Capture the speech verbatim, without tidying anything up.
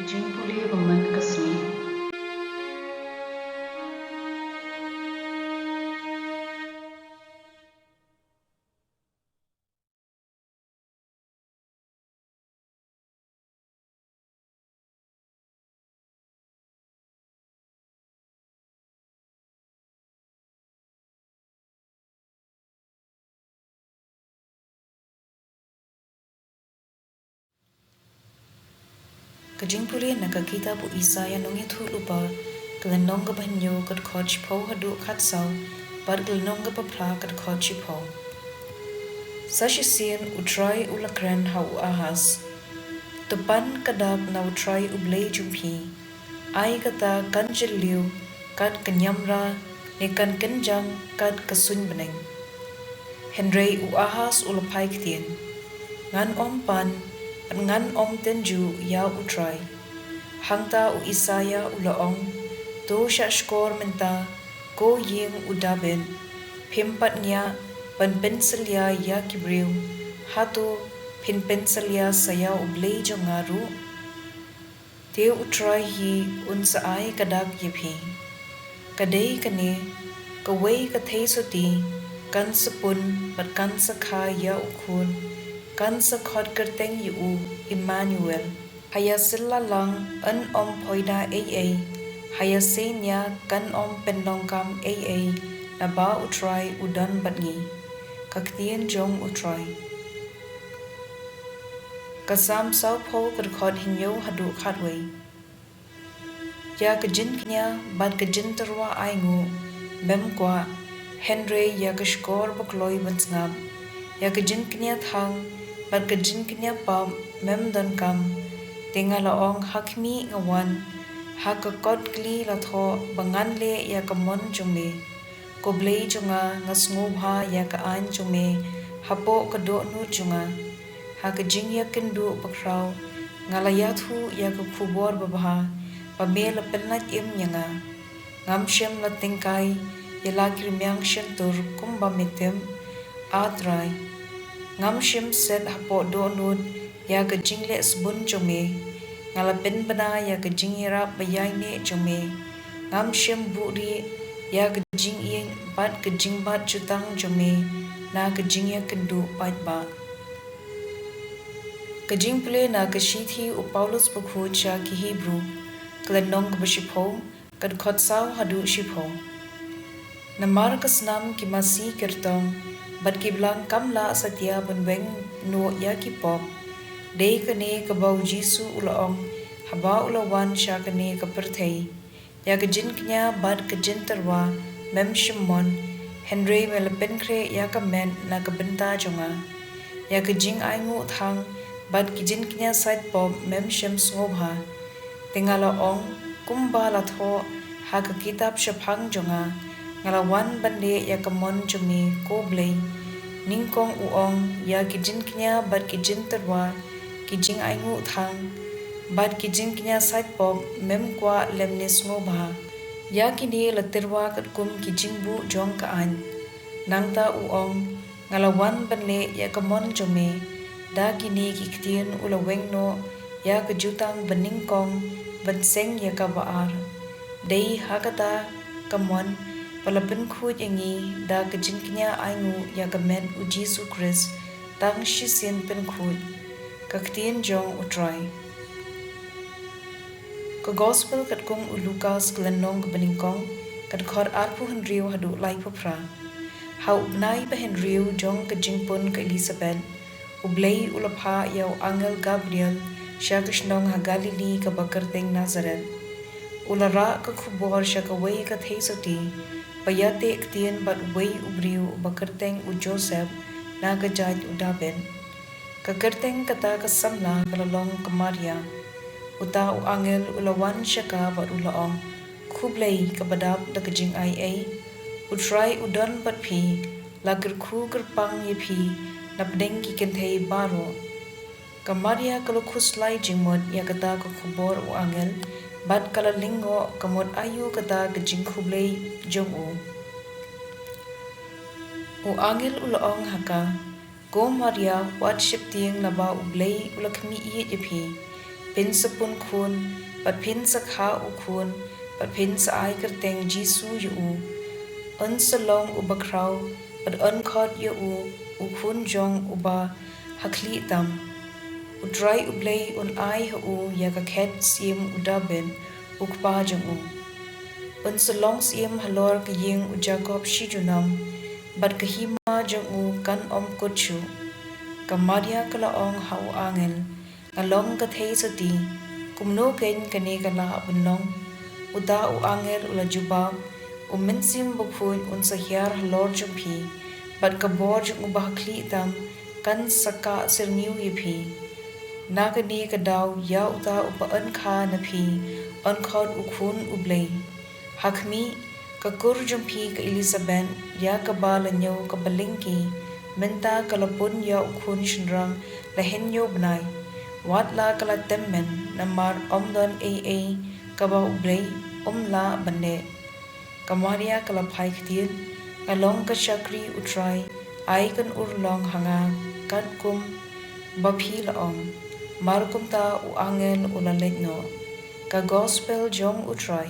Jingpule ba man ka sngi. Ka jingpule na ka kitab u Isaïah nongïathuhlypa, ka lynnong kaba hynñiew, ka dkhot shiphew haduh khatsaw, bad ka lynnong kaba phra, ka dkhot shiphew. Sa shisien U Trai u la kren ha u Ahas: To pan ka dak na U Trai U Blei jong phi. Ai kata kan jylliew kat ka niamra, ne kan kynjang kat ka suiñ bneng. Hynrei u Ahas u la phai ktien: Ngan ym pan, bad ngan ym tynjuh ïa U Trai. Hangta u Isaïah u la ong: To shahshkor mynta, ko ïing u Dabid. Phim pat ngiah ban pynsalia ïa ki briew, hato phin pynsalia sa ïa U Blei jong nga ruh? Te U Trai hi un sa ai ka dak ïa phi. Ka dei kane: kawei ka theisotti kan sa pun bad kan sa kha ïa u khun, kan sa khot kyrteng ïa u Immanuel. Ha ïa syllallang yn ym poi da ei ei, ha ïa seiñia kan ym pynlong kam ei ei, naba U Trai u don bad ngi. Ka ktien jong U Trai. Ka Salm sawphew, ka dkhot hynñiew haduh khatwei. Ïa ka jingkñia bad ka jingtyrwa ainguh mem kwah, hynrei ïa ka shkor ba kloi ban sngap. Ïa ka jingkñia thang bad ka jingkñia pap mem donkam. Te nga la ong: Ha khmih, nga wan, ha ka kot kli la thoh ba ngan leh ïa ka mon jong me. Ko Blei jong nga, nga sngewbha ïa ka aiñ jong me hapoh ka dohnud jong nga. Ha ka jingïakynduh bakhraw nga la ïathuh ïa ka khubor babha ba me la pynlait im ïa nga. Ngam shym la tyngkai ïa la ki rmiang shyntur kumba me tip, A Trai. Ngam shym set hapoh dohnud ïa ka jingleh sbun jong me. Nga la pynbna ïa ka jingïarap ba ïaineh jong me. Ngam shym buhrieh ïa ka jingïeit bad ka jingbat jutang jong me na ka jingïakynduh paidbah. Ka jingpule na ka shithi u Paulus bakhuid sha ki Hebru, ka lynnong kaba shiphew, ka dkhot saw haduh shiphew. Namar ka snam ki masi kyrtong, bad ki blang kam lah satia ban weng noh ïa ki pop. Dei kane kaba U Jisu u la ong haba u la wan sha kane ka pyrthei: Ïa ka jingkñia bad ka jingtyrwa mem shym mon, hynrei me la pynkhreh ïa ka met na ka bynta jong nga. Ïa ka jingainguh thang bad ki jingkñia sait pop mem shym sngewbha. Te nga la ong, kumba la thoh ha ka kitab shaphang jong nga: Nga la wan ban leh ïa ka mon jong me, ko Blei. Nyngkong u ong: Ïa ki jingkñia bad ki jingtyrwa, ki jingainguh thang bad ki jingkñia sait pop mem kwah lymne sngewbha. Ïa kine la tyrwa katkum ki jingbuh jong ka aiñ. Nangta u ong: Nga la wan ban leh ïa ka mon jong me. Da kine ki ktien u la weng noh ïa ka jutang banyngkong ban seng ïa kaba ar. Dei ha kata ka mon ba la pynkhuid ïa ngi da ka jingkñia ainguh ïa ka met U Jisu Khrist tang shisien pynkhuid. Ka ktien jong U Trai. Ka Gospel katkum u Lukas, ka lynnong kaba nyngkong, ka dkhot arphew hynriew haduh laiphew phra. Ha u bnai ba hynriew jong ka jingpun ka Elisabet, U Blei u la phah ïa u angel Gabriel sha ka shnong ha Galili kaba kyrteng Nasaret. U la rah ka khubor sha kawei ka theisotti ba ïateh ktien bad uwei u briew uba kyrteng u Joseph, na ka jaid u Dabid. Ka kyrteng kata ka samla ka la long ka Maria. Uta u angel u la wan sha ka bad u la ong: Khublei, kaba dap da ka jingaiei, U Trai u don bad phi. La kyrkhu kyrpang ïa phi napdeng ki kynthei baroh. Ka Maria ka la khuslai jingmut ïa kata ka khubor u angel, bad ka la lyngngoh ka mut aïu kata ka jingkhublei jong u. U angel u la ong ha ka: Ko Maria, wat sheptieng, naba U Blei u la khmih ïeit ïa phi. Phin sa pun khun, bad phin sa kha u khun, bad phin sa ai kyrteng Jisu ïa u. Un sa long u bakhraw, bad yn khot ïa u u Khun jong Uba Hakhlieh tam. U Trai U Blei un ai ha u ïa ka khet syiem u Dabid, u kpa jong u. Un sa long syiem halor ka ïing u Jakob shi junom, bad ka hima jong u kan ym kut shuh. Ka Maria ka la ong ha u angel, Nga long ka theisotti, kumno keiñ kane ka lah ban long? Uta u angel u la jubab, U Mynsiem Bakhuid un sa hiar halor jong phi, bad ka bor jong Uba Hakhlieh tam kan sa kah syrngiew ïa phi. Na kane ka daw ïa uta uba yn kha na phi, yn khot u Khun U Blei. Ha khmih, ka kur jong phi ka Elisabet, ïa kaba la ñiew kaba lyngkhi, mynta ka la pun ïa u khun shynrang la hynñiew bnai. Wat la ka la tymmen, namar ym don ei ei kaba U Blei um lah ban leh. Ka Maria ka la phai ktien, Nga long ka shakri U Trai, ai kan urlong ha nga katkum ba phi la ong. Mar kumta u angel u la leit noh. Ka Gospel jong U Trai.